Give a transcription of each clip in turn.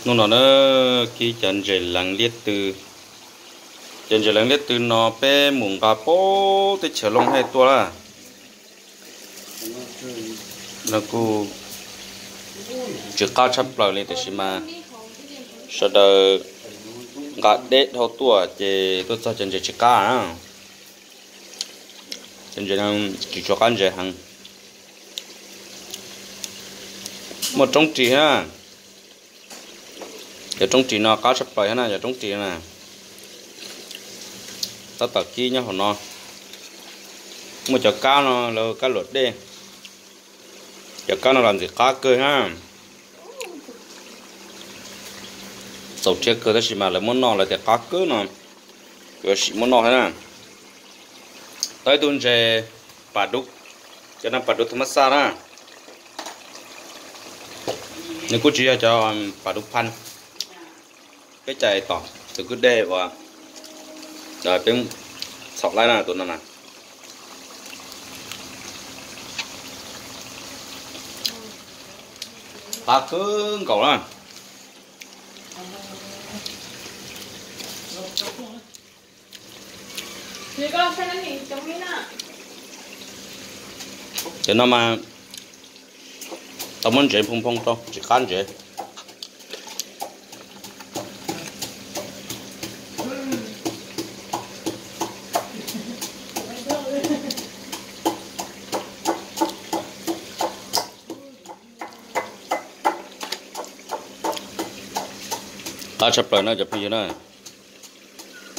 Hnub no na, kib cov ntses leev liab tw. Cov ntses leev liab tw no peb mus nqa puag teb chaws Looj Hej tuaj lawm. No kuj tsis qab tshaj plaws li tiam sis mas sawv daws nqa deb dhau tuaj ces tuaj txog cov ntses tsis qab. Cov ntses no tsis tshua qab ntses heev. Muaj roob ris na. Cov roob ris no qab tshaj plaws thiab na, cov roob ris na. Tab tom kib nyob hauv no. Muaj cov kab no lawv kab luam dej. Cov kab no los ntxim qab kawg na. Txaus rhiab kawg tab sis mas lawv muab noj lawv tias qab kawg no. Yuav sim muab noj thiab na. Tau ib tug ntses pas dub, cov no pas dub thab mab xaj na. Nws kuj tsis yog cov pas dub phaj. Peb cais tom tus kwj dej uas peb txhom laib na, tus no na. Qab kawg nkaus na. Cov no mas tau muab ntsev nphoo nphoo rau tsis qab ntsev. Qab tshaj plaws na cov phooj ywg na.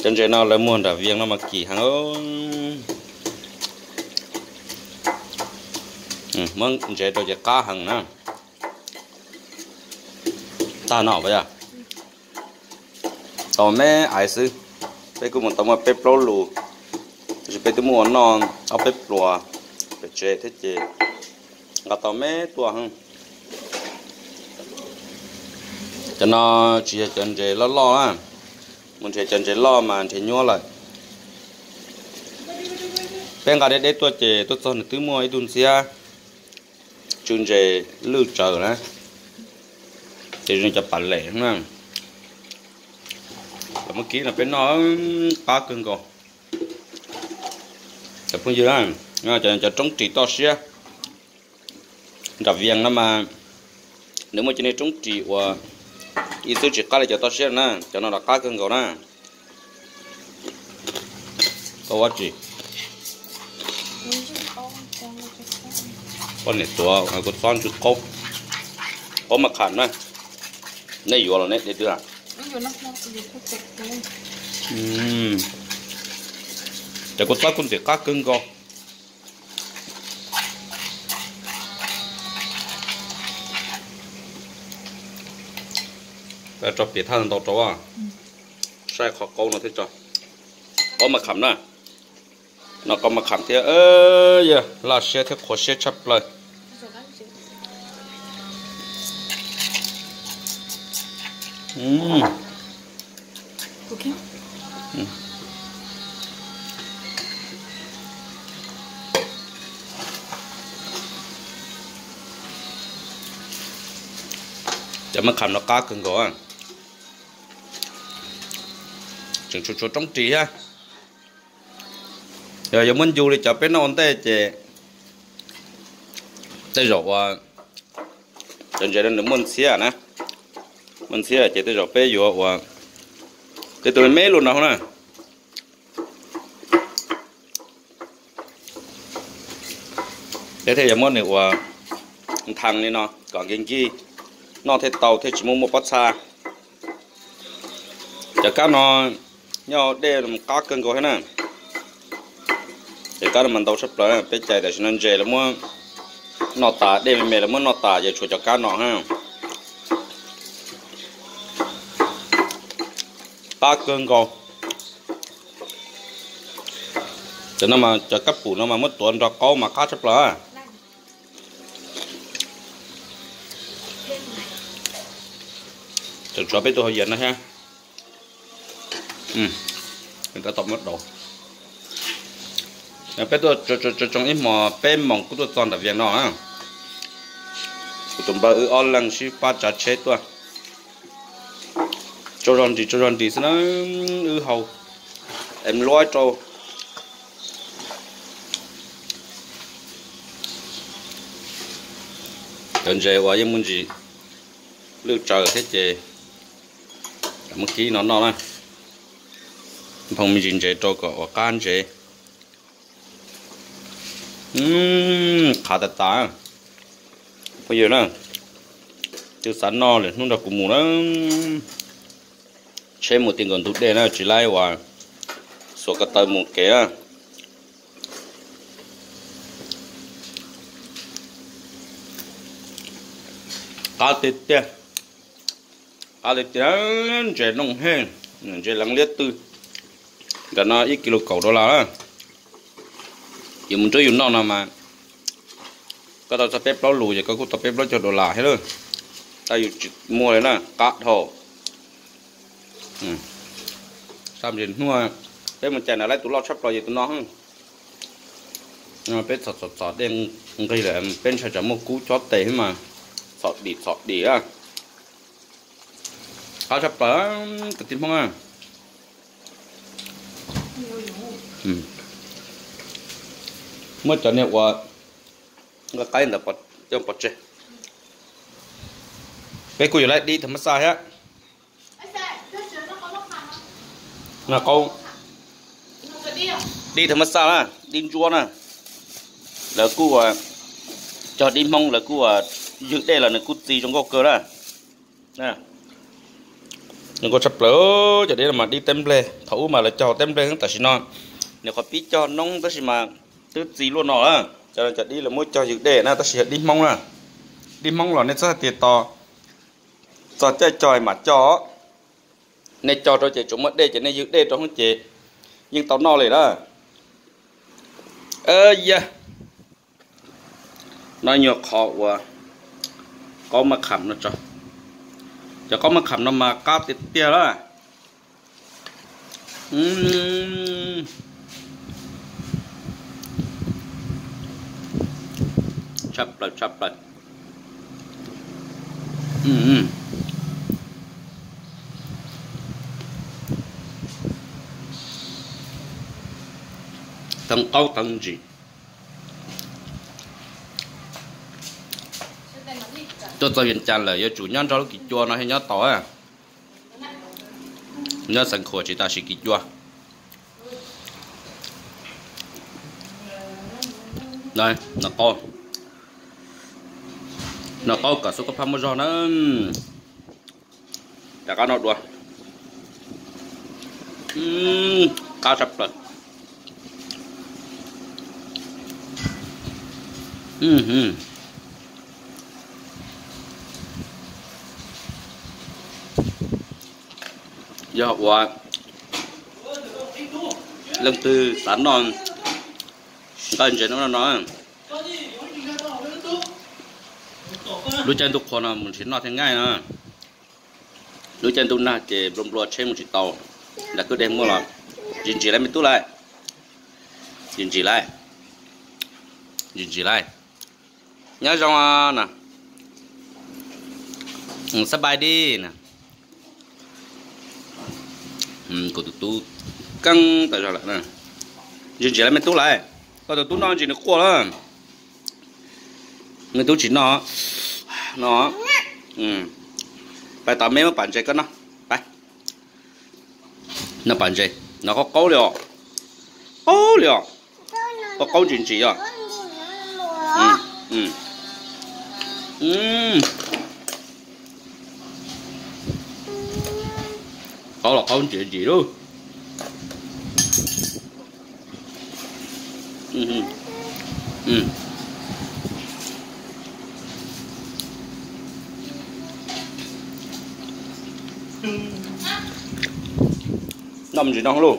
Cov ntses no lawv muag nram Vias no mas kim heev. Muab ntsev rau ces qab heev na. Tag no puas yog? Tau me aiv xwb. Peb kuj mus tau muaj peb plaub lus, tab sis peb twb muab ua noj ob peb pluas pem tsev thiab ces nqa tau me tuaj. Cov no tsis yog cov ntses loj loj na, mus nrhiav cov ntses loj mas nrhiav nyuaj lawm. Peb nqa deb deb tuaj ces tuaj txog nws twb muaj ib tug ntxhiab tsw ntses lwj tsawv na, ces zoo cov pas lem na. Los muab kib no peb noj qab kawg nkaus. Cov phooj ywg, cov roob ris toj siab nram Vias no mas nws muaj cov niag roob ris uas ib xwb tsis qab li cov toj siab na, cov no los qab kawg nkaus na. Poj niam tuav kuv txob ntsuj qaub, qaub maj kham na. Nej yuav los nej de twg? Ces kuv txob kuj ntxim qab kawg nkaus. Tso piam thaj ntau rau, saib qhov qaub no thiab tso. Qaub maj kham na. No qaub maj kham thiab, yog laj siab thiab qhuav siab tshaj plaws. Cov maj kham no qab kawg nkaus, tseem tshuav tshuav roob ris thiab. Yog yuav muab ncu li cov peb noj ua ntej ces tej zaum uas cov ntses no nws muaj ntxhiab na, muaj ntxhiab ces tej zaum peb yuav ua tej tus me me lus no na. Peb thiaj yuav muab nws ua nthee li no kom nkig nkig, noj thiaj tau thiaj tsis muaj muaj pob txha. Cov kab no nyob dej qab kawg nkaus thiab na. Cov kab no mas ntau tshaj plaws, peb cais tam sim no ntses lawv muab noj tas, dej me me lawv muab noj tas ces tshuav cov kab no thiab. Qab kawg nkaus. Cov no mas cov kab pum no mas muab tuav nrog qaub mas qab tshaj plaws. Tseem tshuav peb tug hauv yias no thiab. Tab tom muab daus. Peb tuaj tsoo ib hmos peb moos kuj tuaj txog nram Vias no. Kuv tus npawg wb ob leeg sib pab tsav tsheb tuaj. Tso zog nris tso zog nris xwb na, wb hau es luab rau. Cov ntses uas yeej muaj ntsis lwj tsaws thiab ces muab kib no noj na. Phoo me ntsis ntses rau kom ua qab ntses. Qhav tas tas. Phooj ywg na, twb xav noj lawm hnub nrog kuv mus na. Tsheb mus ti nkaus ntug dej na, tsis laib uas xuas ko taw mus kev na. Qab tiag tiag, qab tiag tiag, ntses nooj heej, ntses leev liab twg. Ntawm no ib kis lus kaum dollar na. Yus mus nrog yus noj no mas koj tau txog peb plaub lus ces koj kuj tau peb plaub caug dollar thiab lawm. Tab yus tsis muaj li na, qab dhau. Sab ntses hnub peb mus cais na, laib tus loj tshaj plaws ces tus no. Peb txhom txhom txhom dej nqig lawm, peb ntshai tsam muaj kub chob tes thiab mas txhom dim txhom dim. Qab tshaj plaws, kwv tij Hmoob. Muab cov niag uas nqa qaib ntawd coj pov tseg. Peb kuj yuav laib dib thaum mab xaj thiab. Dib thaum mab xaj na, dib ntsuab na. Lawv kuj cog dib Hmoob, lawv kuj ywg dej los nws kuj txi zoo nkauj kawg na. Nws kuj tshaj plaws, cov dib no mas dib teb nplej, thaum ub mas lawv cog teb nplej, tam sim no nws qhov pib cog noob tab sis mas twb txi luaj no lawm. Cov no cov dib lawv muab cog ywg dej na, tab sis yog dib Hmoob na. Dib Hmoob los nej txhob hais tias tos txog caij cog mam cog. Nej cog rau ces tsuas muaj dej ces nej ywg dej rau hoob ces yeej tau noj li na. Yog no nyuag qhov uas qaub maj kham no tso. Cov qaub maj kham no mas qab tiag tiag lawm. Tshaj plaws tshaj plaws. Teev qaub teev ntsis. Tuaj txog Vias Cas lawm yuav tsum nyob nrog lub kis cua no thiaj nyob tau. Nyob Xeev Khuam tsis tas siv kis cua. Noj qaub kom xub koj phaj muaj zog na. Rov qab noj dua. Qab tshaj plaws. Yog ua leej twg xav noj nqaij ntses no no, lub caij ntuj qhua no mus nrhiav noj thiaj nqaij no. Lub caij ntuj nag ces nplua nplua tsheb mus tsis tau. Nram kwj deg muaj los. Ntsis ntsis lawm me tub lawm. Ntsis ntsis lawm. Ntsis ntsis lawm. Nyob zoo na. Xab npais di na. Kuv tus tub keeb tas zog lawm. Ntsis ntsis lawm me tub lawm. Koj tus tub noj ntsis nws quaj lawm. Me tub tsis noj no. Pais tom me muab pam ntses koj noj. Pais. Noj pam ntses no, qaub qaub li os. Qaub li os. Qaub qaub ntsim ntsim os. Qaub los qaub ntsim ntsim lauj. Noj me ntsis no lauj.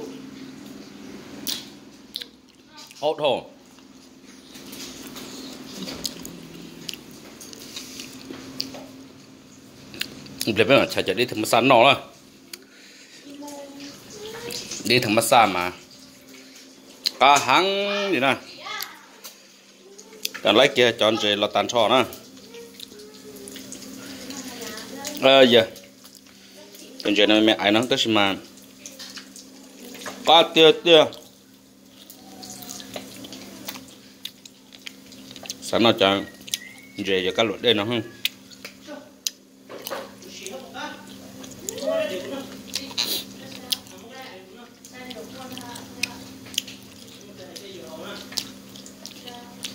Qaub dhau. Ib pliag peb mam chaws cov dib theem mab xaj noj na. Dib theem mab xaj mas qab heev li na. Laib kiag cov ntses los tag nrho na. Yog Cov ntses no me me aiv no tab sis mas qab tiag tiag. Xav noj cov ntses yog kab luam dej no.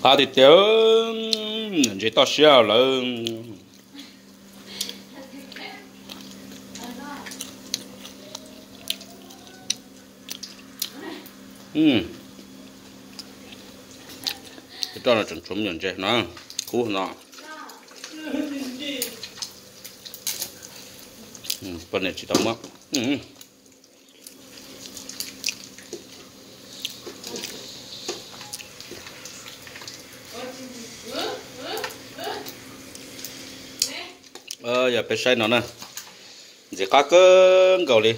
Qab tiag tiag, ntses toj siab lawm. Roj no tseem tshuav me nyuam ntses no, kub no. Poj niam tsis tau muab. Yog peb saib no na, ntxim qab kawg nkaus li.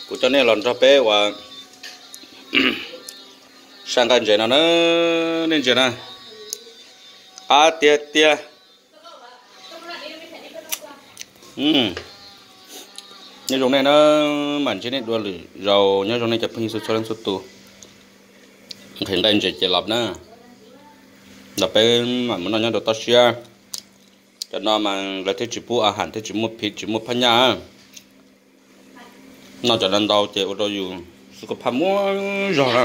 Kuv coj nej los nrog peb ua saj nqaij ntses no na, nej ntsia na, qab tiag tiag. Nyob zoo nej na, mam ntsib nej dua lwm zaus, nyob zoo nej cov phooj ywg txhua leej txhua tus. Nqhis nqaij ntses ces los na, los peb mam mus noj nyob rau toj siab. Cov no mas lawv thiaj tsis pub a ham, thiaj tsis muaj phiv tsis muaj phaj nyaj. Noj cov no ntau ces ua rau yus xwb koj phaj muaj zog na.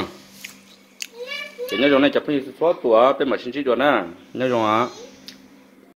Ces nyob zoo nej cov phooj ywg txhua tus, peb mam sib ntsib dua na. Nyob zoo.